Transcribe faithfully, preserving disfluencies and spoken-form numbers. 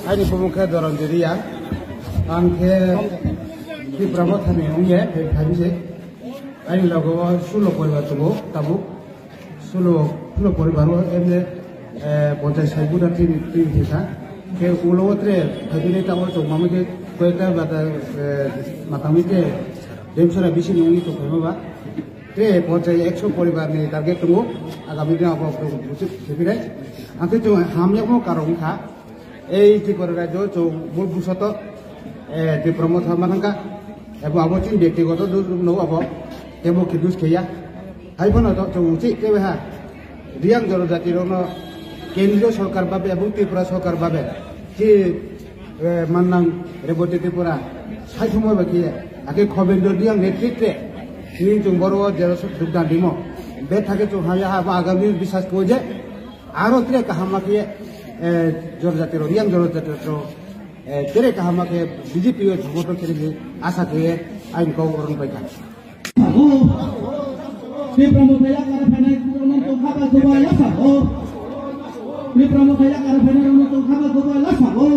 Ani bumung khe Doron Jiriya. Ang khe Tipra Mothani wngya, khe phaimse. Ani logo o sulo poribar tongo, tabuk. Sulo, sulo poribar o emne, eh, ponchai sai buda tini, tini thisa. Khe ulo o tre, phaibini tamo chong mamo khe koyekta bata, eh, matangwi khe Demsora bisi ni wngwi tong phaima ba. Tre ponchai ekso poribar ni target tongo. Agami dino abo buchuk thepinai. Ang khe chong hamyakmo karok wngkha. Ei Tripura rajyo chwng mul busoto, eh, Tipra Motha manangka, ebo abo chini byaktigoto dus rok no abo, tebo khe dus kheya. Hai phano to chwng uchi tebe ha, Riyang Joro Jati rok no Kendriya Sorkar babe ebong Tripura Sorkar babe, chi, eh, mannang Reboti Tripura, sai thumma ba khe, ake Khobendra Riyang netrite, chini chwng boro jero sok jogdan dimo. Be thake chwng haya ha ba agami bisas ko je, Aro tere kaham ma khe, eh, Joro Jati rok, Riyang Joro Jati rok, eh, tere kaham ma khe B J P o vote khe asa khe ain kok rong pai kha. Tipra Motha yakar phainai rokno tongkha ba goba lasa o. Tipra Motha yakar phainai rokno tongkha ba goba lasa o.